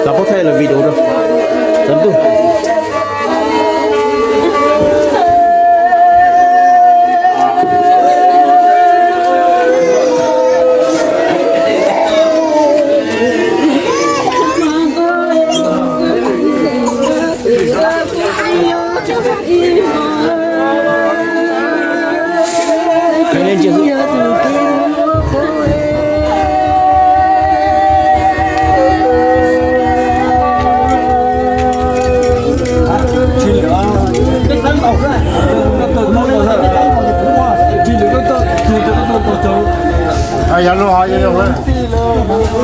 Xav paub thaij los video rau. Xav tuj. Yog lub hov yog lub.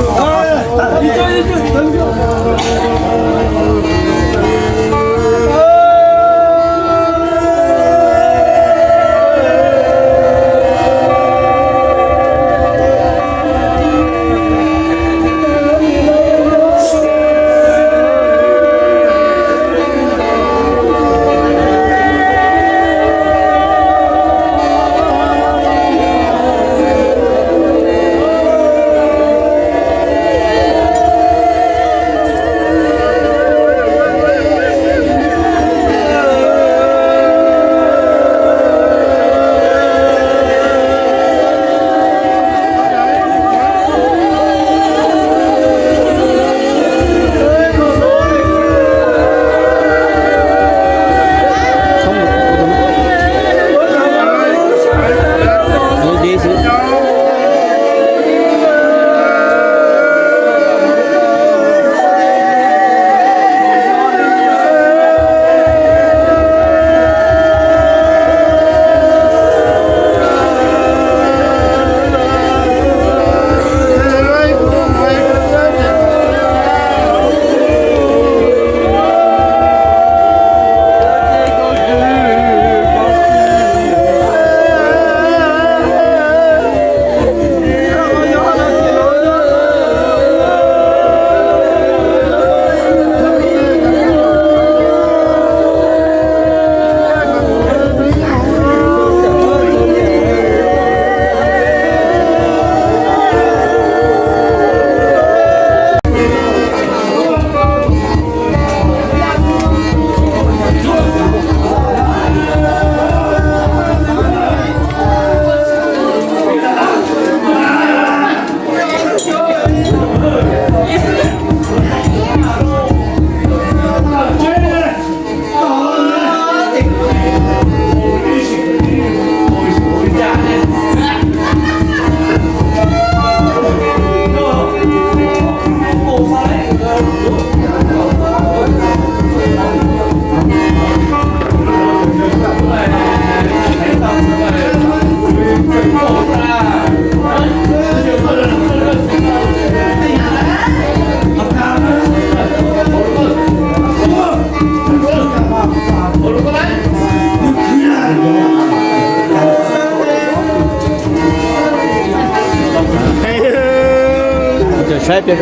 Saib peb.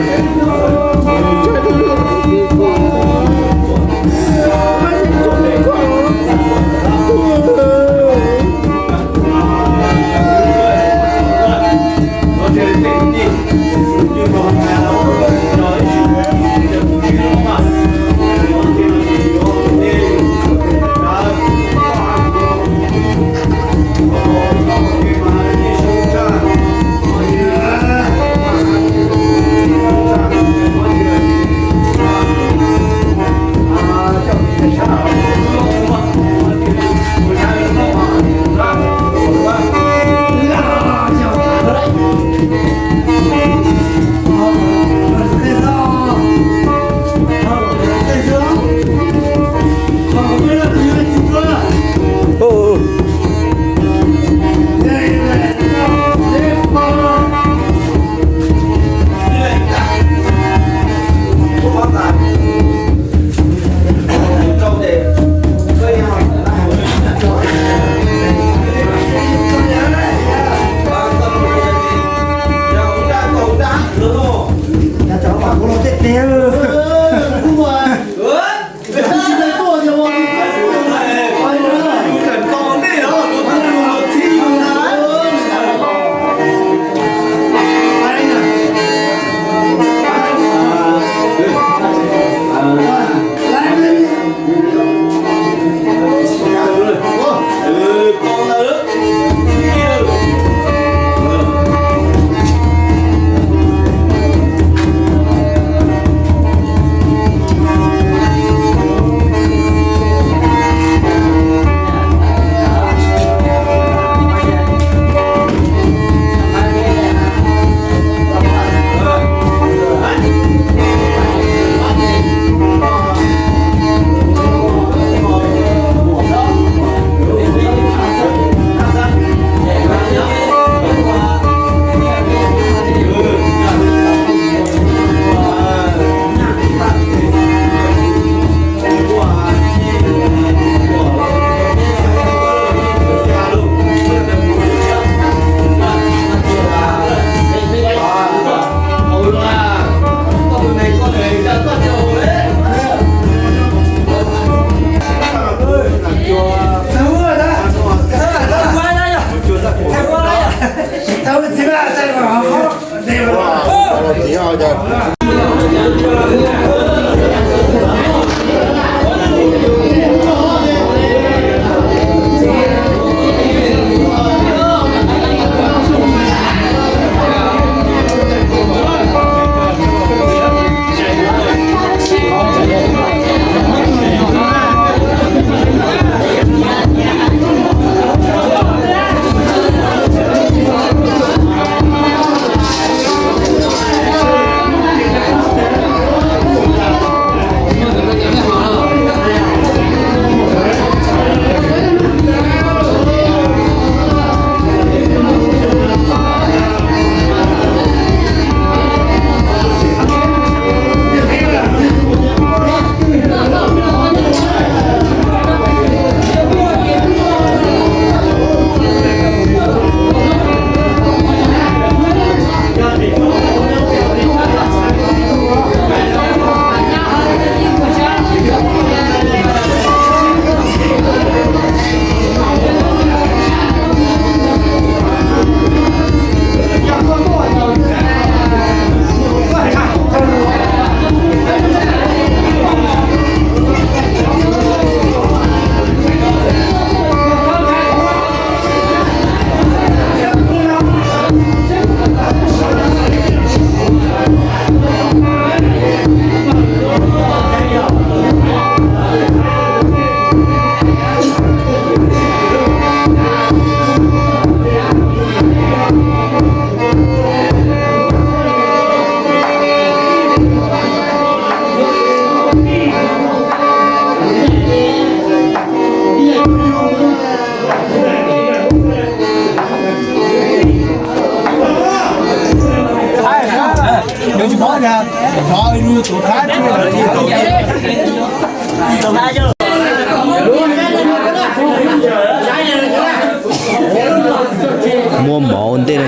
Muab mov ua ntej na,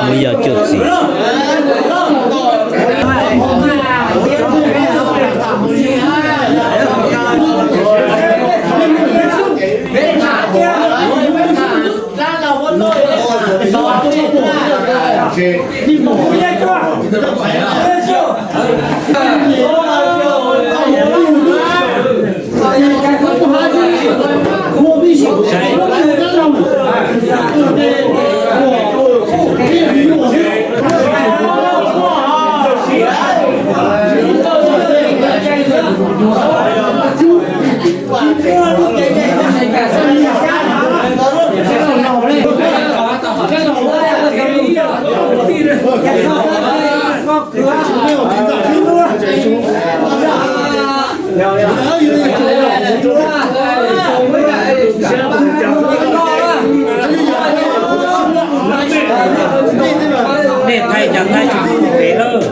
muab yaj cuaj txiv. Nej thaij cov thaij tsis pub pem lawm.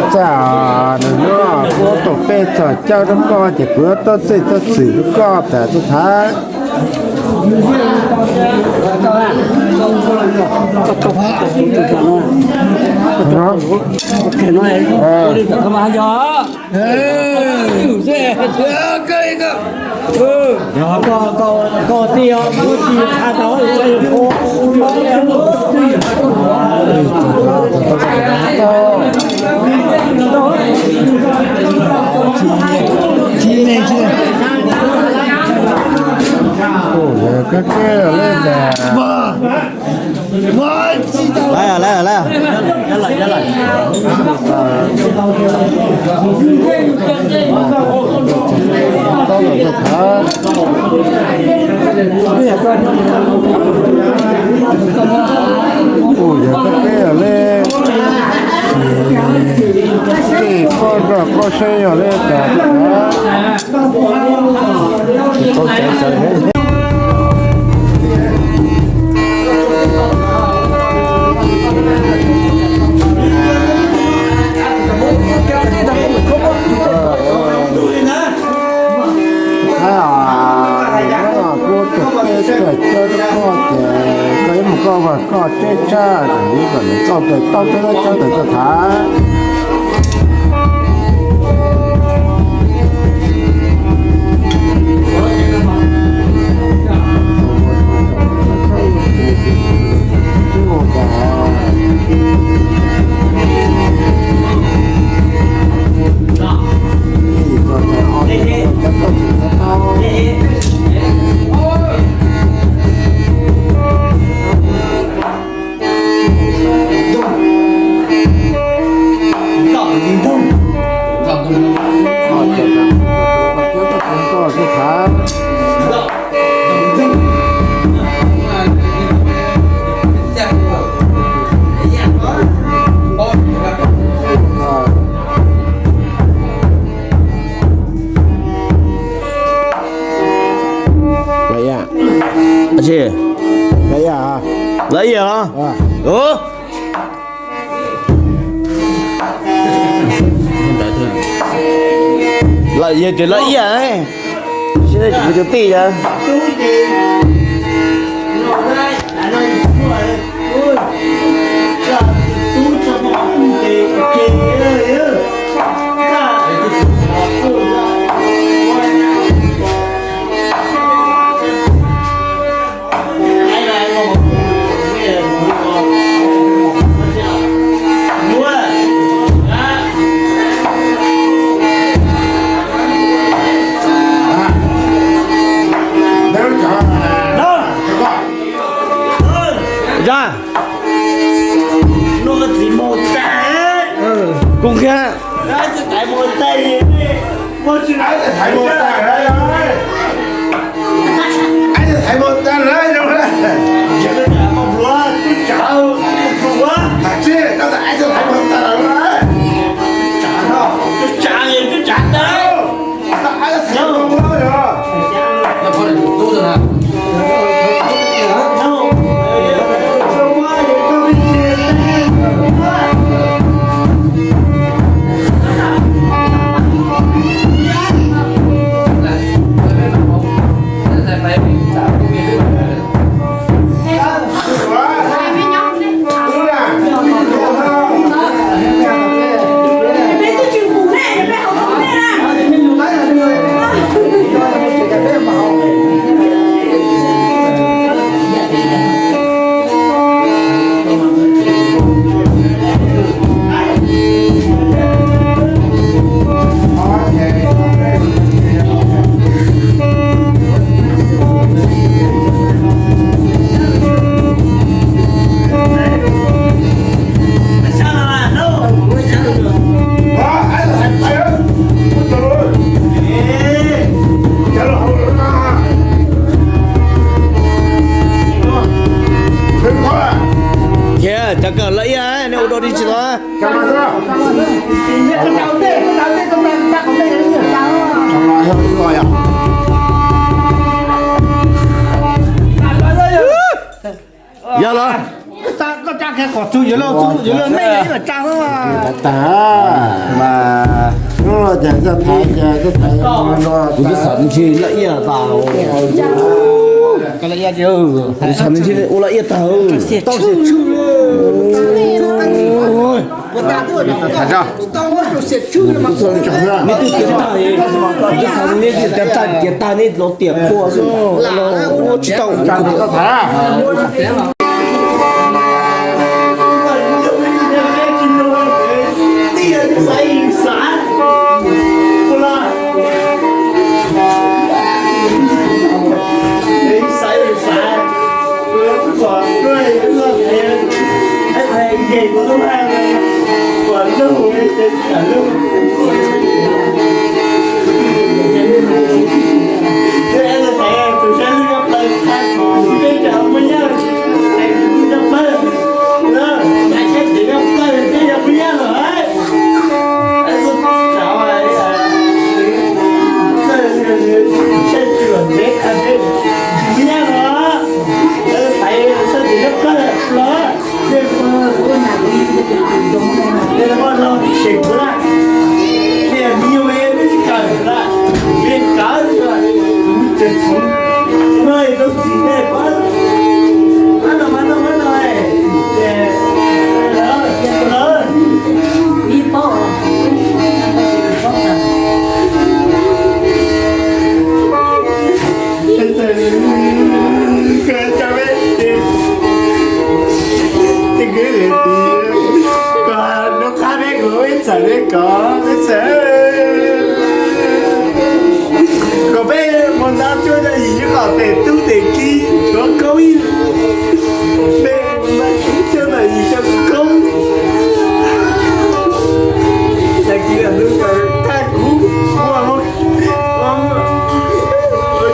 Txawm nws nyob kuv tus pej txog caw rau koj ces kuv yuav tuaj txij tuaj txwm rau koj tas tuaj thav. Ua, yog kab keb lawm. Lawm, lawm, lawm. Ua, yog kab keb lawm. Tej koj nrog koj saib yog li cas. Kuv tus pej txawm caw rau koj ces koj yuav mus koj vaj koj tsev tshaj, kom nws tau tes tau taw tau tawm tuaj thav. Lawv ib yam, lawv ib yam los? Lawv yog tias lawv ib yam, sib neb tsis tus tij yog. Zaj. Kuv qhia. Khiav, cov kawm lawv ib yam, nej ua dua dig tsis tau. Yog los? Koj tsa kiag kom txug yuav luag, yuav luag mej yuav ib luag tsa lawm. Tag mas, hnub no ces txawj thaiv ces txawj thaiv no. Kuv twb xav ntshe laj iaj tas. Kuv xav ntshe ua laj iaj tag. Tau xiam tshwj. Nej twb tiav tag, kuv twb xav neb tiav tag, tiav tag neb los tiam qhua xwb. Tsis tau. Kom peb mus ntab cuab cov yim kom tes tub tes kiv tuav koob ib, peb mus ntab cuab cov yim cov koob. Tag kis lub koj kuv ua ua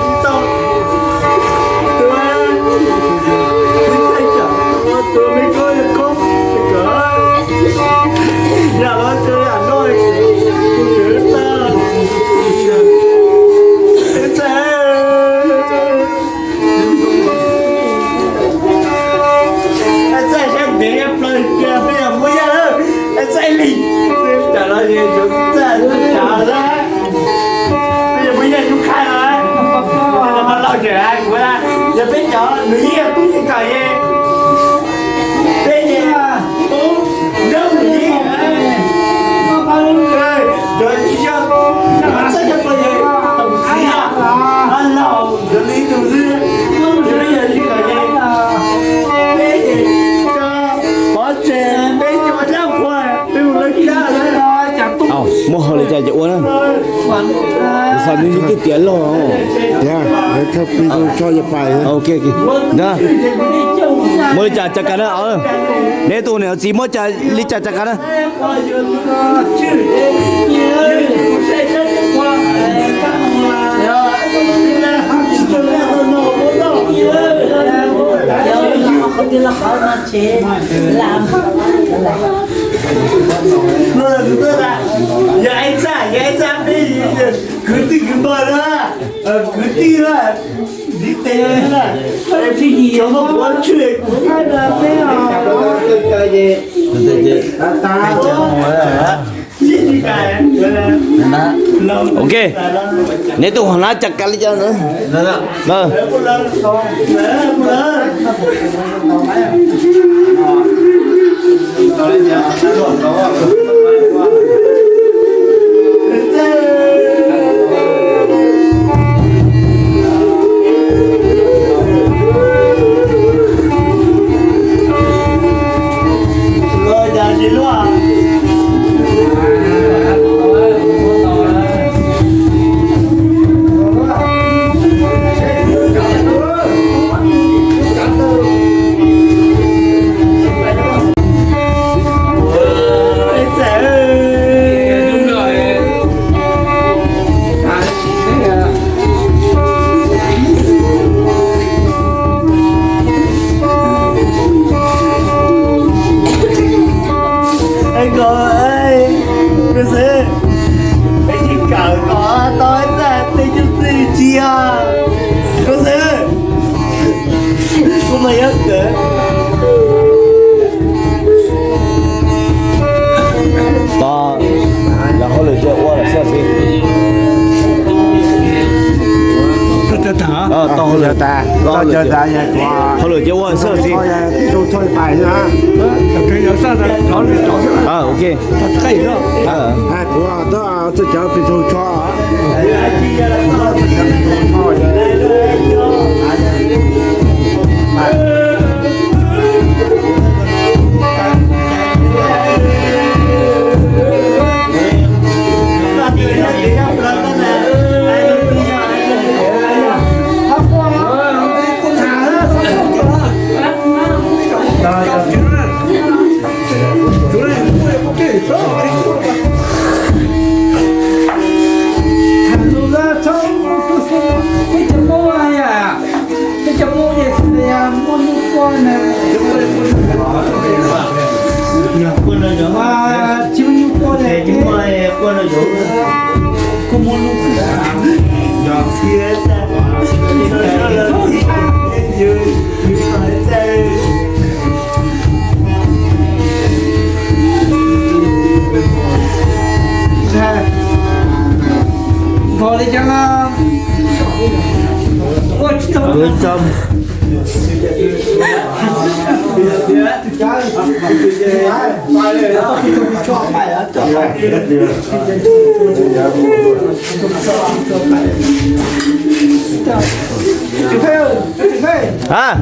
tsis tau. Tus ua tus me koob koob kom yam los yam no kuv twv tag. Txaij siab ntev plaws tias peb yog muab yaj lawm, txaij li. Tam no yuav txaij txaij tsav lawm, peb yog muab yaj yub qhaij lawm. Peb los mas laus tseem hais kuv na, yog peb cov nws yeej tub yeej kawm ye, peb yeej tub nraug nws yeej, cov tsis yog, txaij siab plaws yog thaum txiv yog laus. Yog li tus xwb, yog li yog li kom yog peb ces pov tseg peb cov nyab qhua, peb mus lawv cab lawm. Muaj hauj lwm cas ces ua na. Kuv xav nws twb tiav log. Ok, ntag. Muaj li cas cas kas na. Neb tus niam txiv muaj cas li cas cas kas na. Yog ib txaj, yog ib txaj peb kwv tij kwv npawg na, kwv tij na, ntiv tes na, cov muab kuv tshwj kuv. Ok, neb tus hov na cas kas li cas na. Hauj lwm ces ua xwb xij. Ok. Kuv twb txawj cov pis tug tsho. A,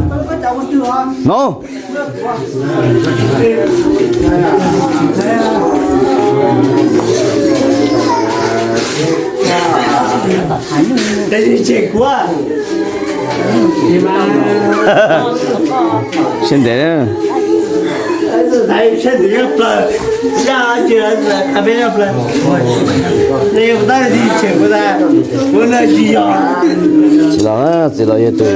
no. Siab ntev. Txiv laus, txiv laus yog tus,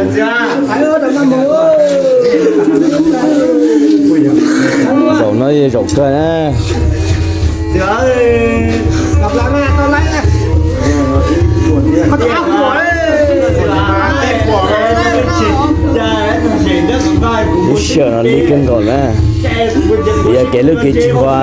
zaum no yog zaum kawg na. Ib sij hawm no lig kawg nkaus na, vim yog kev lub kev tsis huv. Ua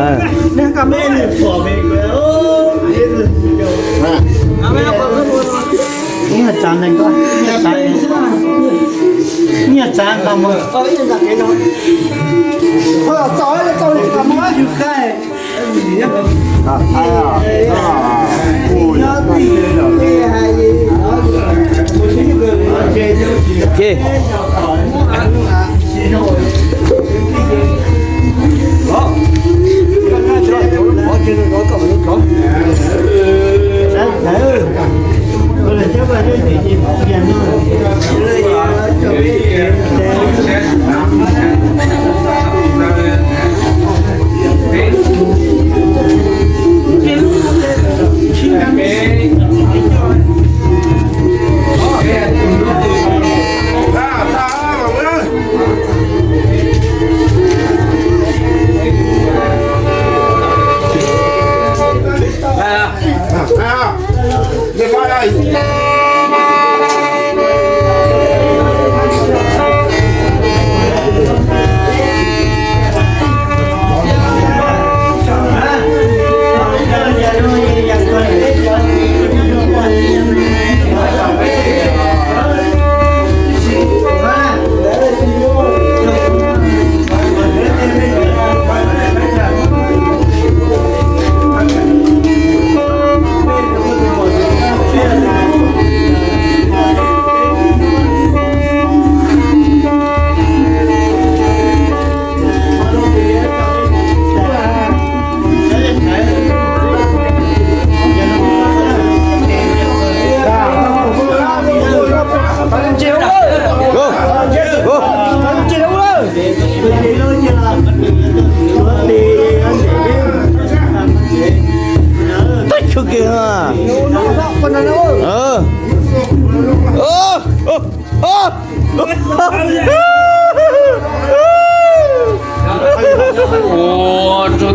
rau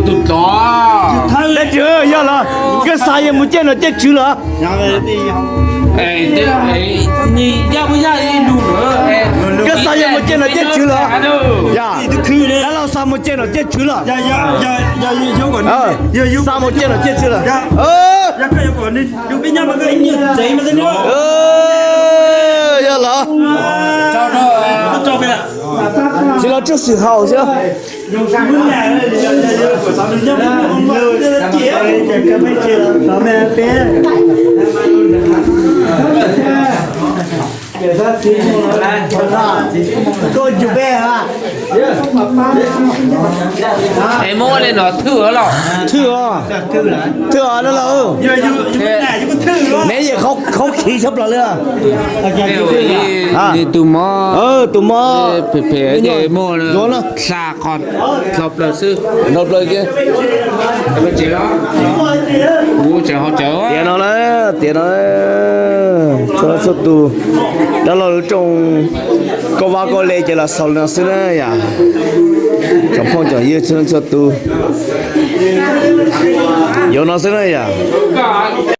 tus tod. Teb Tswv, yog los koj xa yawg mus caij nom caij tswv los? Koj xa yawg mus caij nom caij tswv los? Yog, dab laug xa mus caij nom caij tswv los? Xa mus caij nom caij tswv los? Yog los. Tsis los tsuj xwm haus xwb. Es muab ua li no thwj los? Thwj os, thwj os no los. Neb yeej khaub khiv tshaj plaws li. Tus mob, tus mob phem phem ces muab ua no, xa qhov dhau plaws xwb, dhau plaws kiag. Tiav no na, tiav no, txhua txhua tus, dab laug lub rooj, koj vaj koj le ces los xaus li no xwb na yom. Tsoom phooj tsoom ywg txhua txhua tus, yuav no xwb na yom.